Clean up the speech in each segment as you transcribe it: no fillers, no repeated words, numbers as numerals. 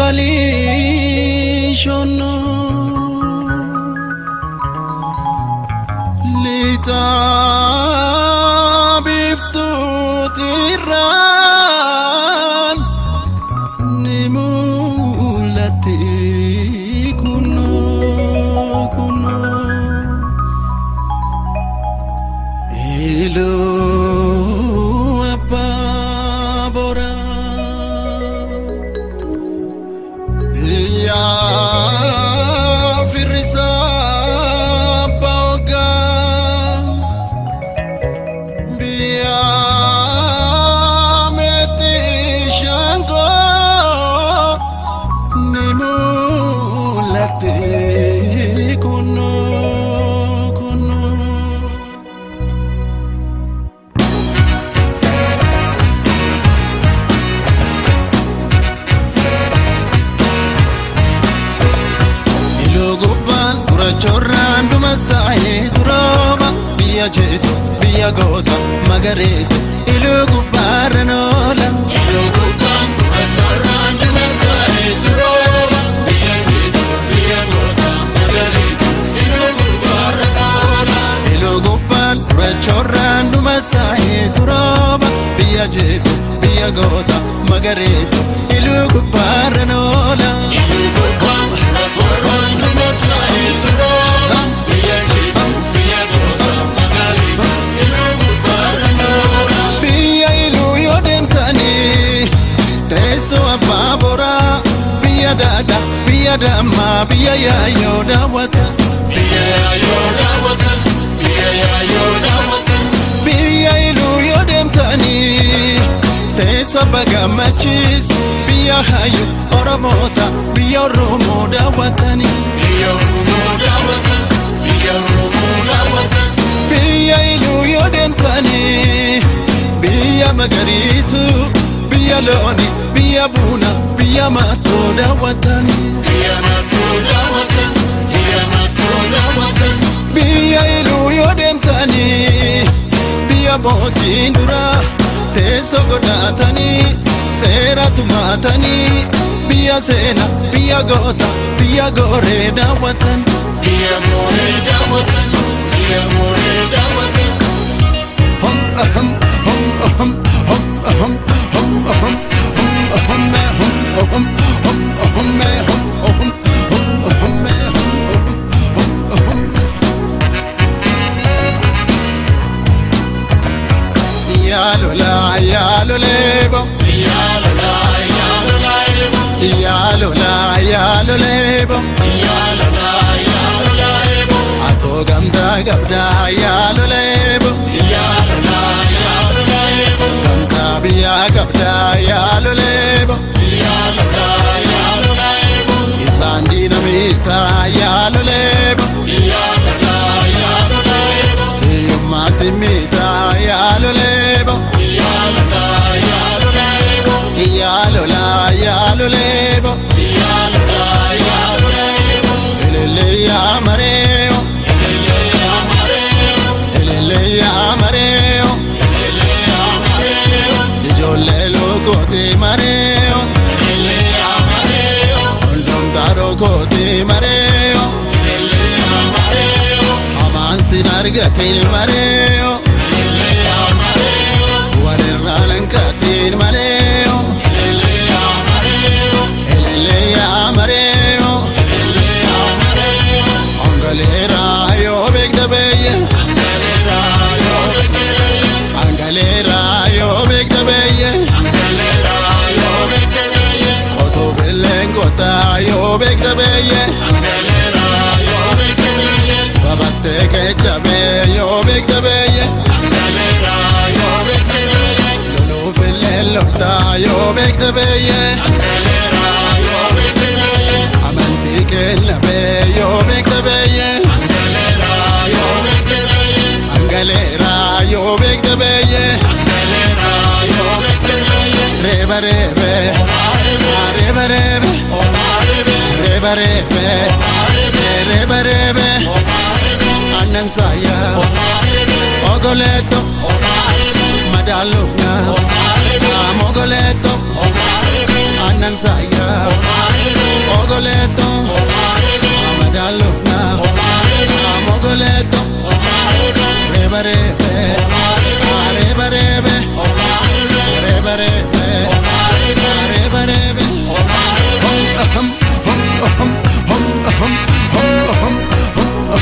Walii shonnoo lixaa biiftuutirraan ni mul'atti kunoo kunoo. Iluu abbaa boraa biyya firrisaa abbaa hoggaa biyya meexxii shaangoo ni mul'atti kunoo kunoo. Iluu gubbaan gurraachorraan dhuma saayee turooba biyya jeetu biyya goota magareetu iluu gubbaarra noola. Iluu gubbaan gurraachorraan dhuma saayee turooba biyya jeetu biyya goota magariitu iluu gubbaarra noola. Iluu gubbaan gurraachorraan dhuma saayee turooba biyya jeetu biyya goota magareetu iluu gubbaarra noola. Iluu gubbaan gurraachorraan dhuma saayee turooba biyya jeetu biyya goota magariitu iluu gubbaarra noola. Biyya iluu yoo deemtanii teessoo abbaa boraa biyya daadhaa biyya dammaa biyya yaayyoo daawwata. Biyya yaayoo daawwatan, biyya yaayoo daawwatan. Biyya iluu yoo deemtanii teessoo abbaa gammachiis biyya hayyu Oromoota biyya Oromoo daawwatanii. Biyya Oromoo daawwatan, biyya Oromoo daawwatan. Biyya iluu yoo deemtanii biyya magariitu biyya looni biyya buna biyya maattoo daawwatanii. Biyya mattuu daawwatan, biyya mattuu daawwatan. Biyya iluu yoo deemtanii biyya mootiin dura teessoo godhatanii seera tumaatanii biyya seena biyya goota biyya gooree daawwatan. Biyya mooree daawwatan, biyya mooree daawwatan. Hum ahum hum ahum hum ahum hum ahum hum ahum hum ahum hum ahum hum ahum hum ahum hum ahum hum. Ya lola ya lolebo. Biyya lolaa, yaa lolaa eeboo. Ya lola ya lolebo. Biyya lolaa, yaa lolaa eeboo. Atoo gamtaa qabdaa ya lolebo. Biyya lolaa, yaa lolaa eeboo. Gamtaa biyyaa qabdaa ya lolebo. Biyya lolaa, yaa lolaa eeboo. Isaan diina miiltaa ya lolebo. Biyya lolaa, yaa lolaa eeboo. Hiyyummaatti miitaa ya lolebo. Biyya lolaa, yaa lolaa eeboo. Ya lola ya lolebo. Biyya lolaa, yaa lolaa eeboo. Elele ya mareo. Elele yaa mareeyo, Elele ya mareo. elele yaa mareeyo, Ijoollee lukooti mareo. elele yaa mareeyo, Hundumtaa rokooti mareo. elele yaa mareeyo, Hamaan sin argatiin mareo. elele yaa mareeyo, Walirraa lanqatiin mareo. elele yaa mareeyo, Elele ya mareo. elele yaa mareeyo. Angaleeraa yoo beekta beeyye. Angaleeraa yoo beekte, Angaleeraa yoo beekta beeyye. angaleeraa yoo beekte, Qotuuf illeen qotaa yoo beekta beeyye. angaleeraa yoo beekte, Babattee keechabee yoo beekta beeyye. angaleeraa yoo beekte, Loluuf illeen loltaa yoo beekta beeyye. angaleeraa yoo beekte, Amantii kennabee yoo beekta beeyye. angaleeraa yoo beekte, Angaleeraa yoo beekta beeyye. angaleeraa yoo beekte, Reeba reebe. Reeba reebe. Reeba reebe. Reeba reebe. Aannan saayyaa. Ogoleetto. Madaalukna. Mogoleetto. Aannan saayyaa. Amogoleto, Amadalukna, Amogoleto, Rebarebe, Rebarebe, Rebarebe, Rebarebe, Hum hum hum hum hum hum hum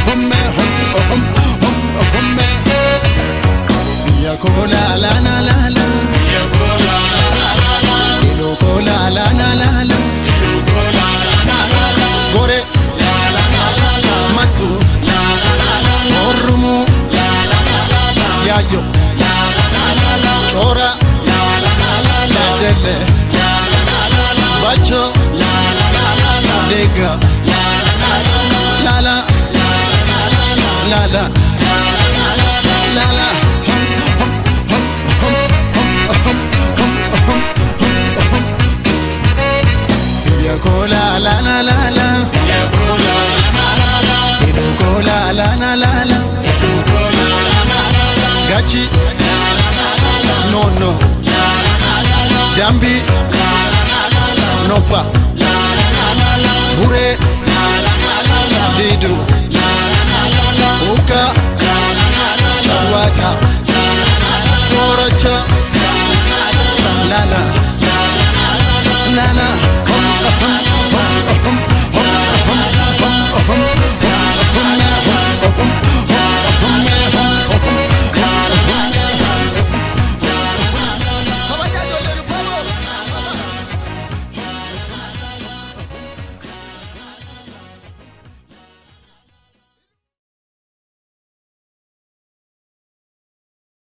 hum hum hum hum hum. Biyya koo la la la la la, Iddoo koo la la la la la, Gore, Mattu, Orrumuu, Yaayyo, Coora, Bedelle, Bacho, Deega, la la, la la, la la. Hum hum hum hum hum hum hum hum. Biyya koo la la la la la, Iddoo koo la la la la la, Gachi, no no, Dambi, Noppa, Buree, Didu, Uka,